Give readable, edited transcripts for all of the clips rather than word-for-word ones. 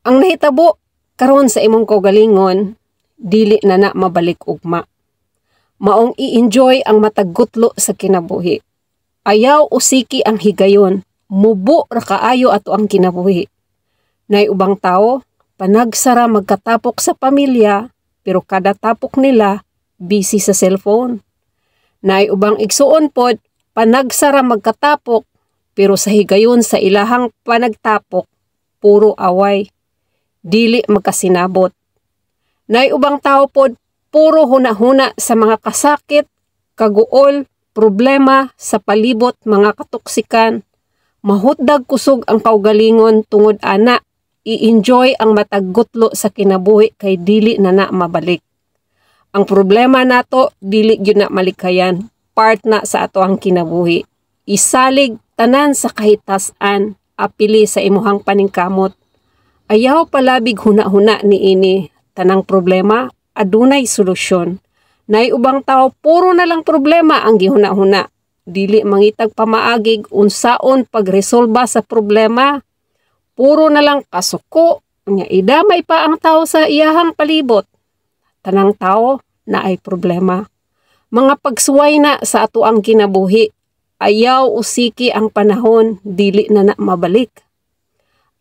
Ang nahitabo karon sa imong kaugalingon, dili na na mabalik ugma. Maong i-enjoy ang matag gutlo sa kinabuhi. Ayaw usiki ang higayon, mubo ra kaayo ato ang kinabuhi. Nay ubang tao, panagsara magkatapok sa pamilya, pero kada tapok nila, busy sa cellphone. Nay ubang igsuon pod, panagsara magkatapok, pero sa higayon sa ilahang panagtapok, puro away. Dili magkasinabot. Nay ubang tao pod, puro huna-huna sa mga kasakit, kaguol, problema sa palibot, mga katoksikan. Mahutdag kusog ang kaugalingon tungod ana. I-enjoy ang matag gutlo sa kinabuhi kay dili na na mabalik. Ang problema nato, dili gyud na malikayan. Part na sa ato ang kinabuhi. Isalig tanan sa kahitasan, apili sa imuhang paningkamot. Ayaw palabig huna-huna niini. Tanang problema, adunay solusyon. Nay ubang tao, puro na lang problema ang gihuna-huna. Dili mangitag pamaagig unsaon pagresolba sa problema. Puro na lang kasuko, nya idamay pa ang tao sa iyahang palibot. Tanang tao naay problema. Mga pagsuway na sa ato ang kinabuhi. Ayaw usiki ang panahon, dili na na mabalik.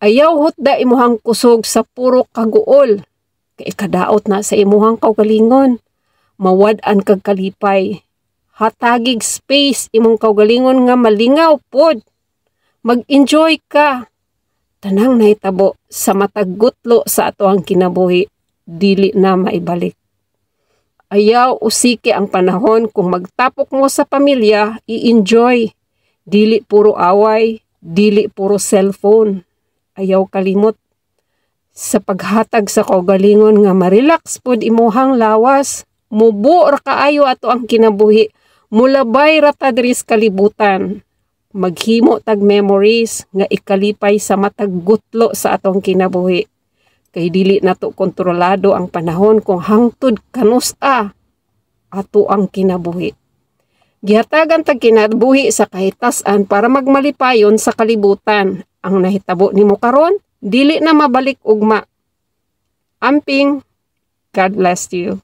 Ayaw hutda imuhang kusog sa puro kaguol. Kay kadaot na sa imuhang kaugalingon. Mawad-an kag kalipay. Hatagig space imong kaugalingon nga malingaw pod. Mag-enjoy ka. Tanang nahitabo sa matag gutlo sa ato ang kinabuhi, dili na maibalik. Ayaw usiki ang panahon. Kung magtapok mo sa pamilya, i-enjoy. Dili puro away, dili puro cellphone. Ayaw kalimot sa paghatag sa kaugalingon nga ma-relax pod imuhang lawas. Mubo ra kaayo ato ang kinabuhi. Mulabay ra ta diri sa kalibutan. Maghimo tag memories nga ikalipay sa matag gutlo sa atong kinabuhi. Kay dili nato kontrolado ang panahon kung hangtod kanus-a ato ang kinabuhi. Gihatagan tag kinabuhi sa kahitasan para magmalipayon sa kalibutan. Ang nahitabo nimo karon, dili na mabalik ugma. Amping, God bless you.